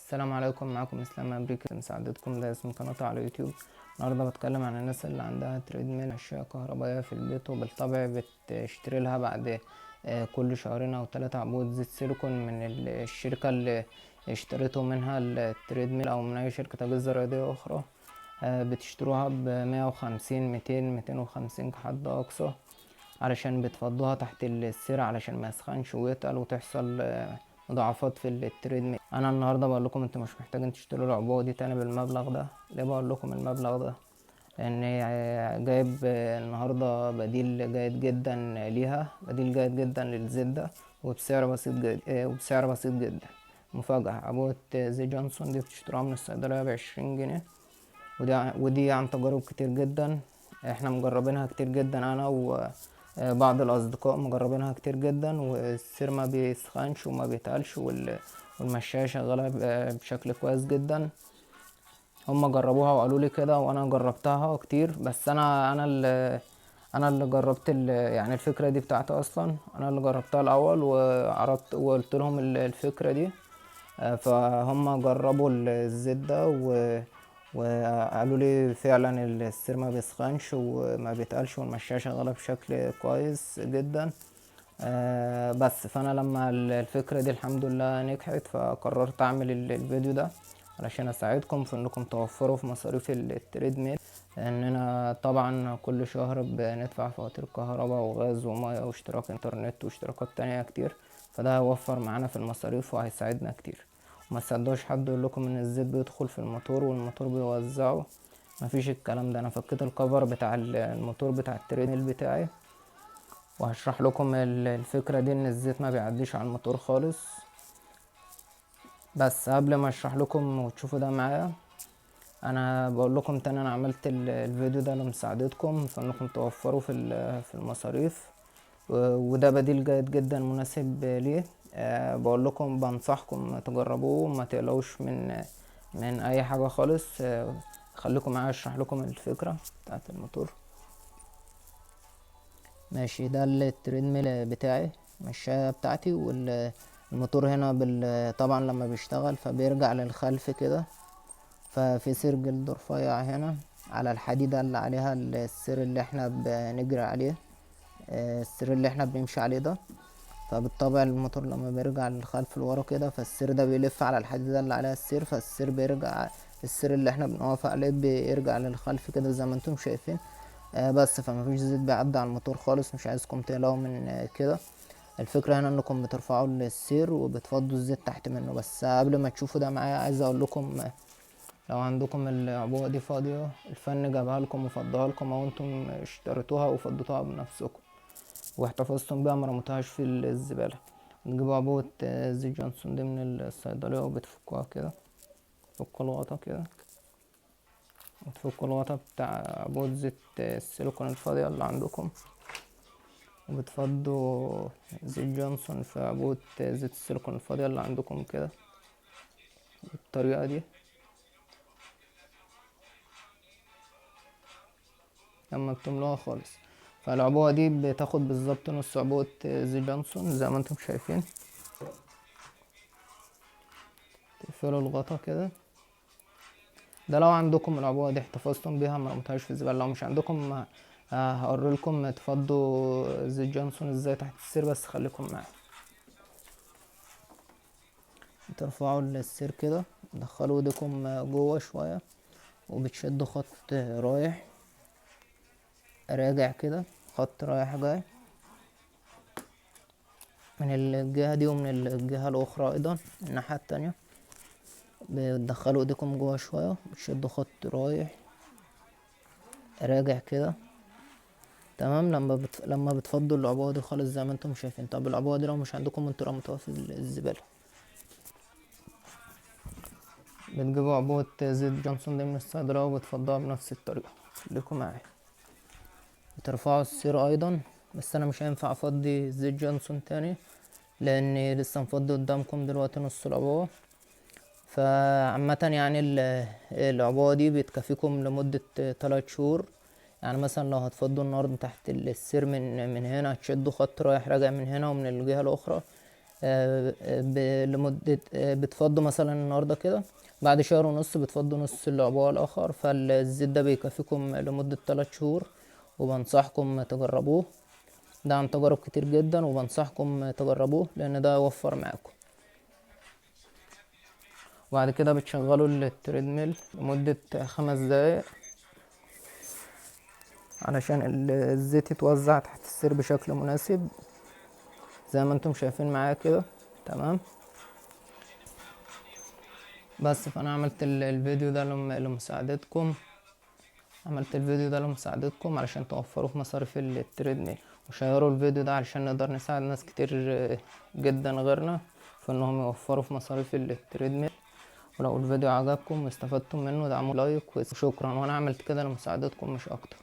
السلام عليكم، معكم اسلام امريكا مساعدتكم، ده اسم قناتي على اليوتيوب. النهارده بتكلم عن الناس اللي عندها treadmill، اشياء كهربائية في البيت، وبالطبع بتشتري لها بعد كل شهرين او 3 عبوة زيت سيليكون من الشركة اللي اشتريته منها ال treadmill او من اي شركة اجهزة رياضية اخرى. بتشتروها ب150، 200، 250 كحد اقصى، علشان بتفضوها تحت السير علشان ما يسخنش ويتقل وتحصل مضاعفات في ال treadmill. انا النهارده بقول لكم انتوا مش محتاجين تشتروا العبوه دي تاني بالمبلغ ده. ليه بقول لكم المبلغ ده؟ لان جايب النهارده بديل جيد جدا ليها، بديل جيد جدا للزيت ده وبسعر بسيط جدا، وبسعر بسيط جدا. مفاجأة، عبوة زيت جونسون دي بتشتروها من الصيدلية ب20 جنيه، ودي عن تجارب كتير جدا، احنا مجربينها كتير جدا، انا وبعض الاصدقاء مجربينها كتير جدا، والسير ما بيسخنش وما بيتقلش، والمشاية شغالة بشكل كويس جدا. هم جربوها وقالوا لي كده، وانا جربتها كتير، بس انا اللي جربت الفكرة دي بتاعتي اصلا، انا اللي جربتها الاول وعرضت وقلت لهم الفكرة دي، فهم جربوا الزيت ده وقالوا لي فعلا السير ما بيسخنش وما بيتقلش والمشاية شغالة بشكل كويس جدا. بس فانا لما الفكرة دي الحمد لله نجحت، فقررت اعمل الفيديو ده علشان اساعدكم في انكم توفروا في مصاريف ال treadmill، لاننا طبعا كل شهر بندفع فواتير كهرباء وغاز ومية واشتراك انترنت واشتراكات تانية كتير، فده هيوفر معانا في المصاريف وهيساعدنا كتير. وما تصدقوش حد يقول لكم ان الزيت بيدخل في الموتور والموتور بيوزعه، مفيش الكلام ده. انا فكيت ال cover بتاع الموتور بتاع ال treadmill بتاعي، وهشرح لكم الفكرة دي ان الزيت ما بيعديش على الموتور خالص. بس قبل ما اشرح لكم وتشوفوا ده معايا، انا بقول لكم تاني انا عملت الفيديو ده لمساعدتكم في انكم توفروا في المصاريف، وده بديل جيد جدا مناسب ليه. بقول لكم بنصحكم تجربوه وما تقلقوش من اي حاجة خالص. خليكم معايا اشرح لكم الفكرة بتاعت الموتور. ماشي، ده ال treadmill بتاعي، المشاية بتاعتي، والموتور هنا طبعا لما بيشتغل فبيرجع للخلف كده، ففي سير جلد رفيع هنا على الحديدة اللي عليها السير اللي احنا بنجري عليه، السير اللي احنا بنمشي عليه ده. فبالطبع الموتور لما بيرجع للخلف لورا كده، فالسير ده بيلف على الحديدة اللي عليها السير، فالسير بيرجع، السير اللي احنا بنقف عليه بيرجع للخلف كده زي ما انتم شايفين. بس فما فيش زيت بيعدي على الموتور خالص، مش عايزكم تقلقوا من كده. الفكرة هنا انكم بترفعوا السير وبتفضوا الزيت تحت منه. بس قبل ما تشوفوا ده معايا، عايز اقول لكم لو عندكم العبوة دي فاضية، الفن جابها لكم وفضها لكم، او انتم اشتريتوها وفضيتوها بنفسكم واحتفظتم بيها ما رميتوهاش في الزبالة، بتجيبوا عبوة زيت جونسون دي من الصيدلية وبتفكوها كده، تفكوا الغطا كده، وتفكوا الغطا بتاع عبوة زيت السيليكون الفاضية اللي عندكم، وبتفضوا زيت جونسون في عبوة زيت السيليكون الفاضية اللي عندكم كده بالطريقة دي. لما بتملوها خالص، فالعبوة دي بتاخد بالظبط نص عبوة زيت جونسون زي ما انتم شايفين. تقفلوا الغطا كده. ده لو عندكم العبوة دي احتفظتم بيها ما رميتوهاش في الزبالة. لو مش عندكم، هقول لكم تفضوا زيت جونسون ازاي تحت السير، بس خليكم معايا. ترفعوا السير كده، تدخلوا ايديكم جوه شوية، وبتشدوا خط رايح راجع كده، خط رايح جاي من الجهة دي ومن الجهة الأخرى أيضا الناحية التانية. بتدخلوا ايديكم جوه شوية، بتشدوا خط رايح راجع كده، تمام. لما بتفضوا العبوة دي خالص زي ما انتم شايفين. طب العبوة دي لو مش عندكم انتوا رميتوها في الزبالة، بتجيبوا عبوة زيت جونسون دي من الصيدلية وبتفضوها بنفس الطريقة. خليكم معايا. بترفعوا السير أيضا، بس أنا مش هينفع أفضي زيت جونسون تاني لأني لسه مفضي قدامكم دلوقتي نص العبوة. فعامة العبوة دي بتكفيكم لمدة 3 شهور. مثلا لو هتفضوا النهاردة تحت السير من هنا، هتشدوا خط رايح راجع من هنا ومن الجهة الأخرى، لمدة بتفضوا مثلا النهاردة كده، بعد شهر ونص بتفضوا نص العبوة الآخر. فالزيت ده بيكفيكم لمدة 3 شهور، وبنصحكم تجربوه. ده عن تجارب كتير جدا، وبنصحكم تجربوه لأن ده يوفر معاكم. وبعد كده بتشغلوا ال treadmill لمدة 5 دقايق علشان الزيت يتوزع تحت السير بشكل مناسب زي ما انتم شايفين معايا كده. تمام. بس فانا عملت الفيديو ده لمساعدتكم، عملت الفيديو ده لمساعدتكم علشان توفروا في مصاريف ال treadmill، وشيروا الفيديو ده علشان نقدر نساعد ناس كتير جدا غيرنا في انهم يوفروا في مصاريف ال treadmill. ولو الفيديو عجبكم واستفدتم منه دعموا like وشكرا، وانا عملت كده لمساعدتكم مش اكتر.